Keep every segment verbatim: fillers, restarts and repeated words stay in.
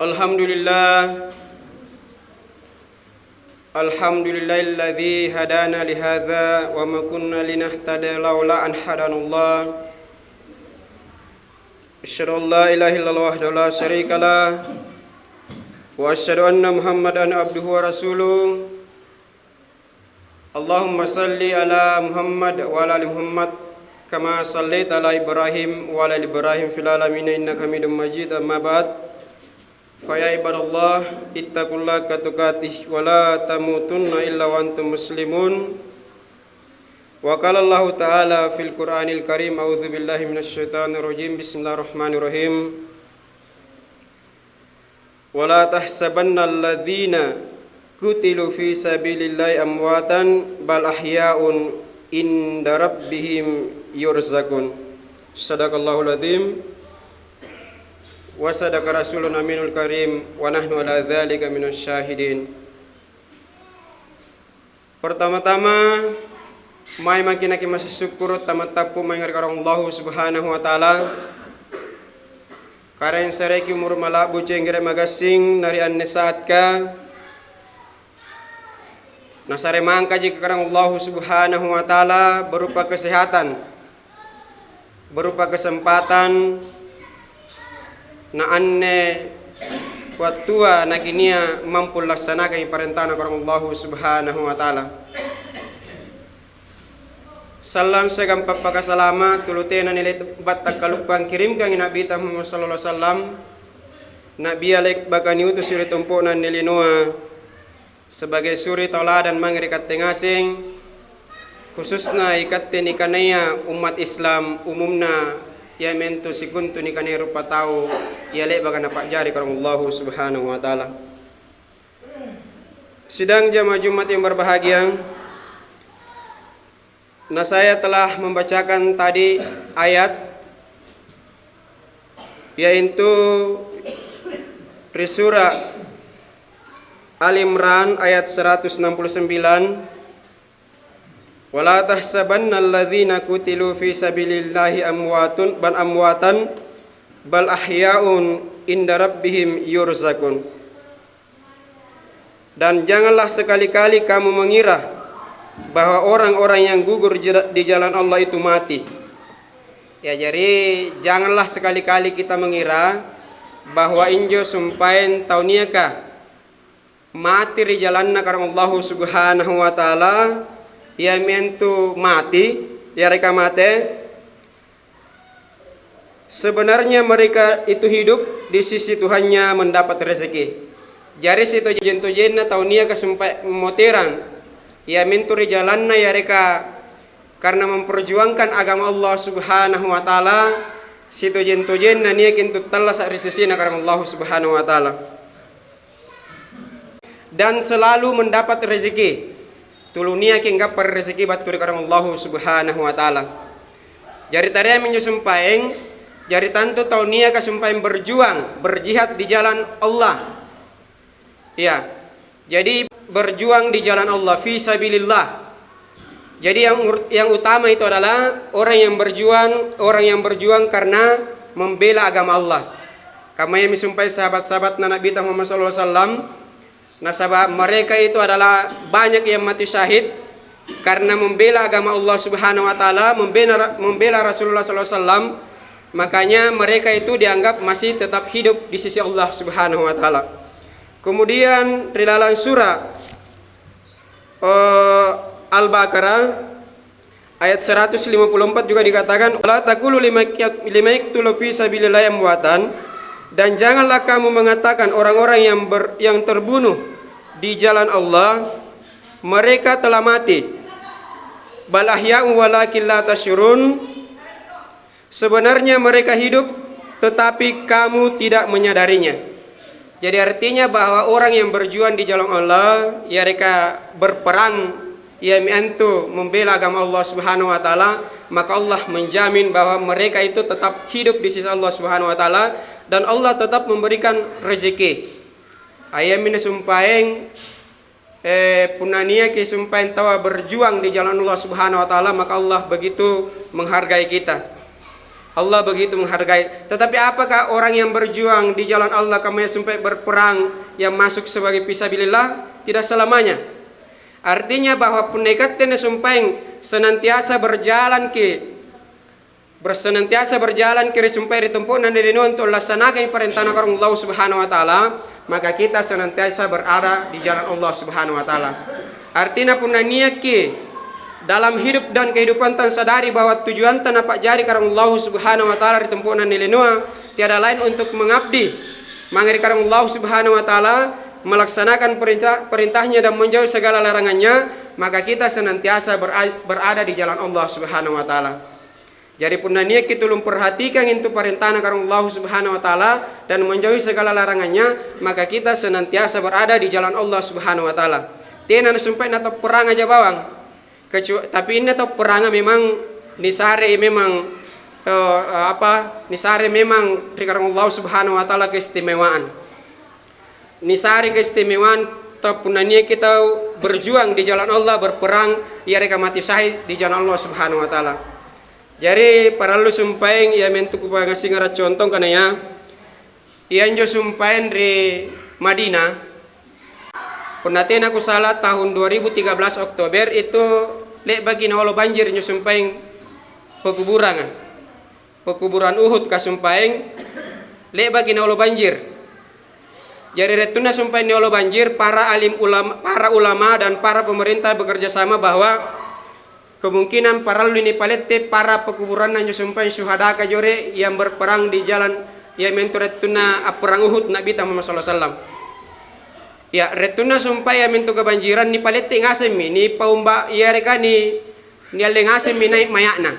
Alhamdulillah. Alhamdulillahilladzi hadana lihadza wa ma kunna linahtadiya laula an hadanallah. Asyhadu an la ilaha illallah wahdahu la syarikalah, wa asyhadu anna Muhammadan abduhu wa rasuluh. Allahumma shalli ala Muhammad wa ala ali Muhammad, kama shallaita ala Ibrahim wa ala ali Ibrahim fil alamin innaka Hamidum Majid. Amma ba'd. Fa ya ibadallah, ittaqullaha haqqa tuqatih wa la tamutunna illa wa antum muslimun. Wa qala Allahu ta'ala fil Qur'anil Karim, a'udzu billahi minasy syaithanir rajim. Bismillahirrahmanirrahim. Wa la tahsabanna alladzina qutilu fi sabilillahi amwatan, bal ahya'un inda rabbihim yurzaqun. Sadaqallahul adzim. Wa sadaqa rasulun aminul karim, wa nahnu ala dzalika minasy syahidin. Pertama-tama, mai maki' nakke masissukkuru' tamattappu' mange ri Karaeng Allahu Subhanahu wa Ta'ala. Karaeng sareki umuru' mala'bu cenggere' magassing na ri anne saatka, nasare mangkaji Karaeng Allahu Subhanahu wa Ta'ala berupa kesehatan, berupa kesempatan na anne wattua nakinia mampu lassanakangi parentana Karaeng Allahu Subhanahu wa Ta'ala. Sallang siagang pappakasalama' tulu tena nilebba' takkaluppang kirimkangi Na'bita Muhammad sallallahu alaihi wasallam, Na'bia le'baka niutusi ri tompo'na anne linoa, sebagai suri tauladan mange ri katte ngaseng, khususna ikatte nikanaya ummat Islam umumna, iamintu sikontu nikanaya rupatau ia le'baka Napa'jari Karaeng Allahu Subhanahu wa Ta'ala. Sidang jamaah Jumat yang berbahagia, Nah, saya telah membacakan tadi ayat, yaitu ri surah Ali Imran ayat seratus enam puluh sembilan, "Wa la tahsabanna alladzina qutilu fi sabilillahi amwatun, bal amwatan, bal ahya'un inda rabbihim yurzaqun." Dan janganlah sekali-kali kamu mengira bahwa orang-orang yang gugur di ja-, di jalan Allah itu mati. Ya, jari janganlah sekali-kali kita mengira bahwa injo sumpaeng tau niaka mati ri jalanna Karaeng Allahu Subhanahu wa Ta'ala, iamintu mati, yareka mate, Sebenarnya mereka itu hidup di sisi Tuhannya mendapat rezeki. Jari sitojeng-tojenna tau niaka sumpaeng moterang, iamintu ri jalanna yareka karena memperjuangkan agama Allah Subhanahu wa Ta'ala, sitojeng-tojenna niaki antu attallasa' ri sesena Karaeng Allah Subhanahu wa Ta'ala. Dan selalu mendapat rezeki. Tulu niaki anggappa ri rezeki battu ri Karaeng Allahu Subhanahu wa Ta'ala. Jari tareami injo sumpaeng, jari tantu tau niaka sumpaeng berjuang, berjihad di jalan Allah. Ya. Jadi berjuang di jalan Allah, fi sabilillah. Jadi yang ur-, yang utama itu adalah orang yang berjuang, orang yang berjuang karena membela agama Allah. Kammayami sumpaeng sahabat-sahabatna Nabita Muhammad sallallahu alaihi wasallam, nasaba' mereka itu adalah banyak yang mati syahid karena membela agama Allah Subhanahu wa Ta'ala, membela, membela Rasulullah sallallahu alaihi wasallam. Makanya mereka itu dianggap masih tetap hidup di sisi Allah Subhanahu wa Ta'ala. Kemudian ri lalang surah, eh, Al-Baqarah ayat seratus lima puluh empat juga dikatakan, "Wala taqulu lima yaq-, lima yaqtulu fi sabilillahi amwatan," dan janganlah kamu mengatakan orang-orang yang ber-, yang terbunuh di jalan Allah, mereka telah mati. "Bal ahya'un walakin la tasyurun." Sebenarnya mereka hidup, tetapi kamu tidak menyadarinya. Jadi artinya bahwa orang yang berjuang di jalan Allah, yareka berperang, iami antu membela agama Allah Subhanahu wa Ta'ala, maka Allah menjamin bahwa mereka itu tetap hidup di sisi Allah Subhanahu wa Ta'ala, dan Allah tetap memberikan rezeki. Ayami nasumpaeng, eh, punna niaki sumpaeng taua berjuang di jalan Allah Subhanahu wa Ta'ala, maka Allah begitu menghargai kita. Allah begitu menghargai. Tetapi apakah orang yang berjuang di jalan Allah kammaya sumpae berperang yang masuk sebagai fisabilillah? Tidak selamanya. Artinya bahwa punna ikatte nasumpaeng senantiasa berjalanki, bersenantiasa berjalanki ri sumpae ri tompo'na nilinoa untuk laksanakangi parentana Karaeng Allahu Subhanahu wa Ta'ala, maka kita senantiasa berada di jalan Allah Subhanahu wa Ta'ala. Artinya punna niakki dalam hidup dan kehidupan tang sadari bahwa tujuanta napa'jari Karaeng Allahu Subhanahu wa Ta'ala ri tompo'na nilinoa, tiada lain untuk mengabdi mange ri Karaeng Allahu Subhanahu wa Ta'ala, melaksanakan perintah, perintahnya dan menjauhi segala larangannya, maka kita senantiasa bera-, berada di jalan Allah Subhanahu wa Ta'ala. Jari punna niakki tulu perhatikang intu parentana Karaeng Allahu Subhanahu wa Ta'ala dan menjauhi segala larangannya, maka kita senantiasa berada di jalan Allah Subhanahu wa Ta'ala. Tena nasumpae natapperang aja bawang. Kecu-, tapi inne tau peranga memang nisare memang, eh, apa, nisare memang ri Karaeng Allah Subhanahu wa Ta'ala keistimewaan. Nisare keistimewaan tau punna niaki tau berjuang di jalan Allah, berperang, yareka mati syahid di jalan Allah Subhanahu wa Ta'ala. Jari, parallu sumpaeng iamintu kupangasingara contong kanaya, ianjo sumpaeng ri Madinah, punna tena kusala, tahun dua ribu tiga belas Oktober itu le'baki naolo banjir injo sumpaeng pekuburanga. Pekuburan Uhud kasumpaeng le'baki naolo banjir. Jari, ri wattunna sumpaeng niolo banjir, para alim ulama, para ulama dan para pemerintah bekerja sama bahwa kemungkinan parallui nipalette para pekuburanna anjo sumpaeng syuhadaka jore yang berperang di jalan, iamintu ri wattunna apperang Uhud Nabita Muhammad sallallahu alaihi wasallam. Ya, ri wattunna sumpaeng iamintu kebanjiran nipalette ngasemmi, nipaumba-, yareka ni-, nialle ngasemmi nai' maya'na.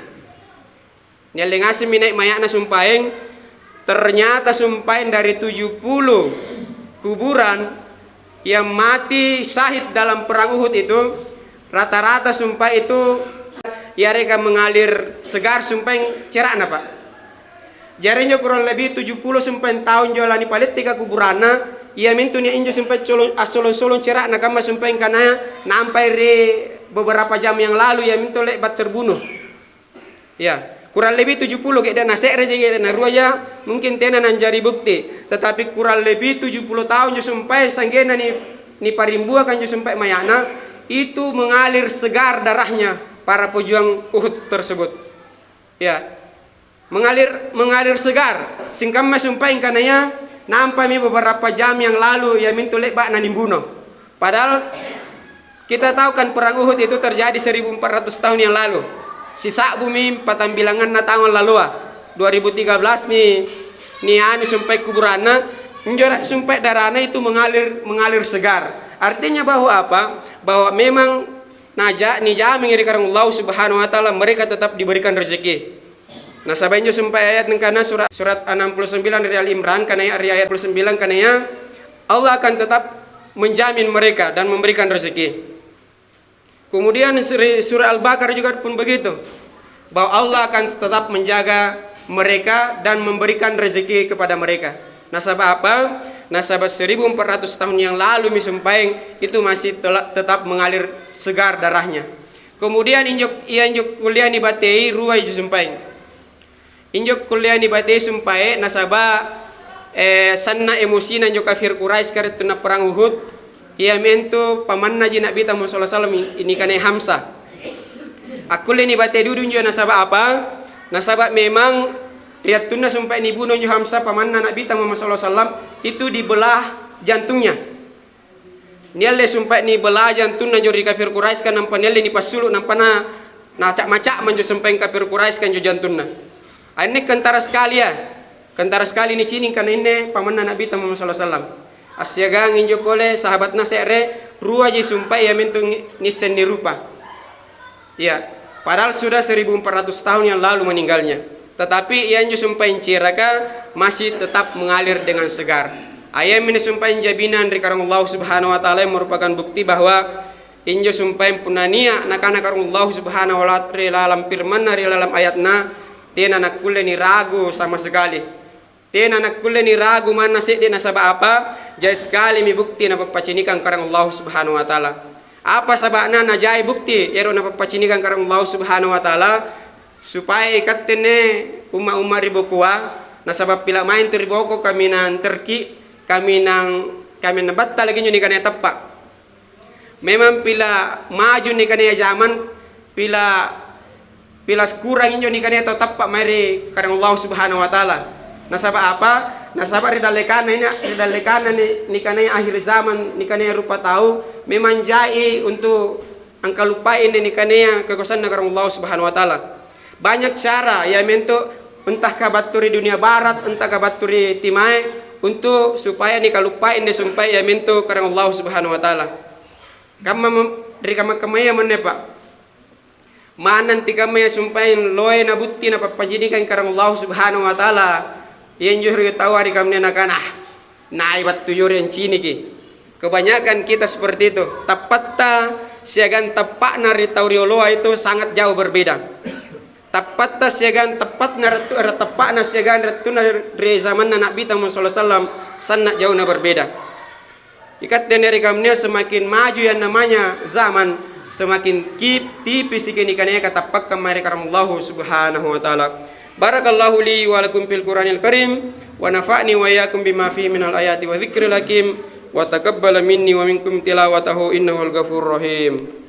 Nialle ngasemmi nai' maya'na sumpaeng, ternyata sumpaeng dari tujuh puluh kuburan yang mati syahid dalam perang Uhud itu, rata-rata sumpaeng itu yareka mengalir segar sumpaeng cera'na, Pak. Jari injo kurang lebih tujuh puluh sumpaeng taung injo lanipaletteka kuburanna, iamintu nia' injo sumpaeng colo-, assolong-solong cera'na kamma sumpaeng kanaya nampai ri beberapa jam yang lalu iamintu le'ba' terbunuh. Ya, kurang lebih tujuh puluh, ke'de' na se're ja, ke'de' na rua ja, mungkin tena nanjari bukti. Tetapi kurang lebih tujuh puluh taung injo sumpae, sa'genna ni-, niparimbuakang injo sumpae maya'na, itu mengalir segar darahnya para pejuang Uhud tersebut. Ya, mengalir, mengalir segar. Singkamma sumpae angkanaya, nampami beberapa jam yang lalu, iamintu le'ba' nanimbuno. Padahal kita tahu kan perang Uhud itu terjadi seribu empat ratus tahun yang lalu. Sisa'bumi patambilanganna taung allaloa. Dua ribu tiga belas ni, ni anu sumpae kuburanna, injo ra-, sumpae darahna itu mengalir, mengalir segar. Artinya bahwa apa? Bahwa memang naja-, nijamingi ri Karaeng Allahu Subhanahu wa Ta'ala mereka tetap diberikan rezeki. Nasaba' injo sumpae ayat nengkana sura-, surat enam puluh sembilan dari Ali Imran, kanaya ri ayat puluh sembilan kanaya, Allah akan tetap menjamin mereka dan memberikan rezeki. Kemudian suri-, surah Al-Baqarah juga pun begitu, bahwa Allah akan tetap menjaga mereka dan memberikan rezeki kepada mereka. Nasaba' apa? Nasaba' seribu empat ratus tahun yang lalu mi sumpaeng itu masih tela-, tetap mengalir segar darahnya. Kemudian injo, ia injo kullea nibatei rua injo sumpaeng. Injo kullea nibatei sumpae nasaba', eh, sanna' emosina injo kafir Quraisy ka ri wattunna perang Uhud, iamintu pamannaji Nabita Muhammad sallallahu alaihi wasallam i-, nikanaya Hamzah. Akkulle nibatei dudu injo nasaba' apa? Nasaba' memang ri wattunna sumpae nibuno injo Hamzah pamanna Nabita Muhammad sallallahu alaihi wasallam, itu dibelah jantungnya. Nialle sumpae nibelah jantunna anjo ri kafir Quraisy, ka nampa nialle nipassulu', nampa na, naca'ma-ca'ma anjo sumpaeng kafir Quraisy ka anjo jantunna. Anne kentara sikali, ya. Kentara sikali nicini' kana inne pamanna Nabita Muhammad sallallahu alaihi wasallam. Assiagang injo pole sahabatna se're, ruaji sumpae iamintu ni-, nisseng nirupa. Iya, padahal sudah seribu empat ratus tahun yang lalu meninggalnya. Tetapi ia injo sumpaeng ciraka masih tetap mengalir dengan segar. Ayaminne sumpaeng jabinang ri Karaeng Allahu Subhanahu wa Ta'ala yang merupakan bukti bahwa injo sumpaeng punna nia' nakana Karaeng Allahu Subhanahu wa Ta'ala ri lalang firman-Na, ri lalang ayatna, tena nakkulle niragu sama sekali. Tena nakkulle niragu manna se'de, nasaba' apa? Jai sikalimi bukti napappacinikang Karaeng Allahu Subhanahu wa Ta'ala. Apa saba'na najai bukti ero' napappacinikang Karaeng Allahu Subhanahu wa Ta'ala? Supaya ikatte anne umma'-umma' ri bokoa, nasaba' pila' maeng tu ri boko kaminang terki, kaminang, kaminang battalaki injo nikanaya tappa'. Memang pila' maju nikanaya jaman, pila', pila' kurang injo nikanaya tau tappa' mae ri karaeng Allahu Subhanahu wa Ta'ala. Nasaba' apa? Nasaba' ri dallekanna ini, ri dallekanna ni-, nikanaya akhir zaman, nikanaya rupa tau, memang jai untu' angkaluppai anne nikanaya kekuasanna karaeng Allahu Subhanahu wa Ta'ala. Banyak cara, iamintu entah ka battu ri dunia barat, entah ka battu ri timae, untu' supaya nikaluppai anne sumpae, iamintu karaeng Allahu Subhanahu wa Ta'ala. Kamma mo-, ri kamma-kammaya monne, Pa'. Manna antikammaya sumpae loe nabutti napappacinikangi karaeng Allahu Subhanahu wa Ta'ala. Ianjo ri taua ri kamunnina nakana, "Ah, nai battu jori anciniki." Kebanyakan kita seperti itu. Tappatta siagang tappa'na ri tau rioloa itu sangat jauh berbeda. Tappatta siagang tappatna rattu-, tappa'na siagang rattunna ri zamanna Na'bita Muhammad sallallahu alaihi wasallam sanna' jauhna berbeda. Ikatte anne ri kamunnina semakin maju yang namanya zaman, semakin kip-, tipisiki nikanaya katappakkang mae ri karaeng Allahu Subhanahu wa Ta'ala. Barakallahu li wa lakum fil Qur'anil Karim, wa nafa'ni wa iyyakum bima fihi minal ayati wa dzikril hakim, wa taqabbala minni wa minkum tilawatahu innahu huwal ghafurur rahim.